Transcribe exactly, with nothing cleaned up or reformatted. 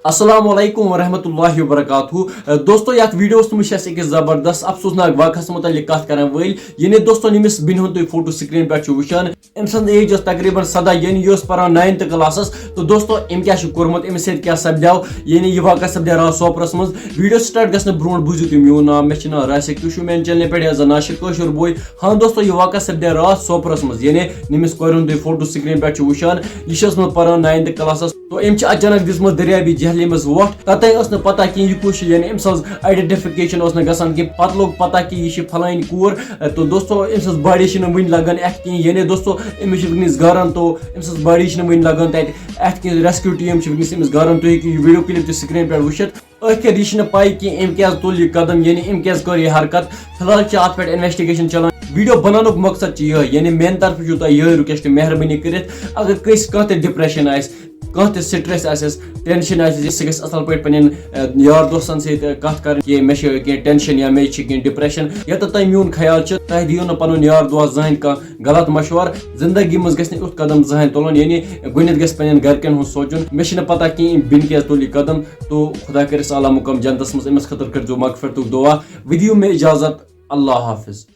السلام علیکم ورحمۃ اللہ وبرکاتہ۔ دوستو، یتھ ویڈیوس منٛز چھِ أسۍ أکِس زبردست افسوسناک واقعس متعلق کتھ کرن وٲلۍ، یعنی دوستو، ییٚمِس بیٚنہِ ہُنٛد تُہۍ فوٹو سکرین پٮ۪ٹھ چھِو وٕچھان۔ أمۍ سٕنٛز ایج ٲس تقریباً سداہ، یعنی یہِ ٲس پران ناینتھ کلاسس۔ تہٕ دوستو، أمۍ کیٛاہ چھُ کوٚرمُت، أمِس سۭتۍ کیٛاہ سپدیو، یعنی یہِ واقعہ سپدیو راتھ سوپرس منٛز۔ ویڈیو سٹارٹ گژھنہٕ برونٛٹھ بوٗزِو تُہۍ میون ناو، مےٚ چھُ ناو راسِک، تُہۍ چھِو میانہِ چینلہِ پٮ۪ٹھ یہِ زن ناشر کٲشُر بوے۔ ہاں دوستو، یہِ واقعہ سپدیو راتھ سوپرس منٛز، یعنی ییٚمِس کورِ ہُنٛد تُہۍ فوٹو سکرین پٮ۪ٹھ چھِو وٕچھان، یہِ چھِ ٲسمٕژ پران ناینتھ کلاسس۔ تو أمۍ چھِ اچانک دِژمٕژ دٔریابی جہلمس وۄٹھ۔ تتہِ ٲس نہٕ پتہ کینٛہہ یہِ کُس چھُ، یعنی أمۍ سٕنٛز آئیڈینٹیفکیشن ٲس نہٕ گژھان کینٛہہ۔ پتہٕ لوٚگ پتہ کہِ یہِ چھِ فلٲنۍ کوٗر۔ تو دوستو، أمۍ سٕنٛز باڈی چھِنہٕ وٕنہِ لگان اتھِ کینٛہہ، یعنی دوستو، أمِس چھِ وٕنکیٚنس گاران، تو أمۍ سٕنٛز باڈی چھِنہٕ وٕنہِ لگان تتہِ اتھِ کینٛہہ۔ ریسکیو ٹیٖم چھِ وٕنکیٚنس أمِس گاران، تُہۍ ہیٚکِو یہِ ویڈیو کلپ تہِ سکرین پٮ۪ٹھ وٕچھِتھ۔ ٲخر یہِ چھِنہٕ پَے کینٛہہ أمۍ کیٛازِ تُل یہِ قدم، یعنی أمۍ کیٛازِ کٔر یہِ حرکت۔ فی الحال چھِ اَتھ پٮ۪ٹھ انویسٹیگیشن چلان۔ ویڈیو بناونُک مقصد چھُ یِہوٚے، یعنی میٛانہِ طرفہٕ چھُو تۄہہِ یِہوٚے رِکویسٹ، مہربٲنی کٔرِتھ، اگر کٲنٛسہِ کانٛہہ تہِ ڈپریشن آسہِ، کانٛہہ تہِ سٹریس آسٮ۪س، ٹینشن آسٮ۪س، سُہ گژھِ اصل پٲٹھۍ پننٮ۪ن، ٲ، یار دوستن سۭتۍ، ٲ، کتھ کرٕنۍ کہِ مےٚ چھِ کینٛہہ ٹینشن یا مےٚ چھِ کینٛہہ ڈپریشن۔ یوٚتتھ تام میون خیال چھُ، تۄہہِ دِیِو نہٕ پنُن یار دوست زٕہٕنۍ کانٛہہ غلط مشورٕ۔ زندگی منٛز گژھِ نہٕ یُتھ قدم زٕہٕنۍ تُلُن، یعنی گۄڈٕنٮ۪تھ گژھِ پننٮ۪ن گرِکٮ۪ن ہُنٛد سوچُن۔ مےٚ چھِنہٕ پتہ کینٛہہ أمۍ بیٚنہِ کیٛازِ تُل یہِ قدم، تو خدا کٔرِس اعلیٰ مقام جنتس منٛز، أمِس خٲطرٕ کٔرۍزیو مغفرتُک دعا۔ ودِیِو مےٚ اجازت، اللہ حافظ۔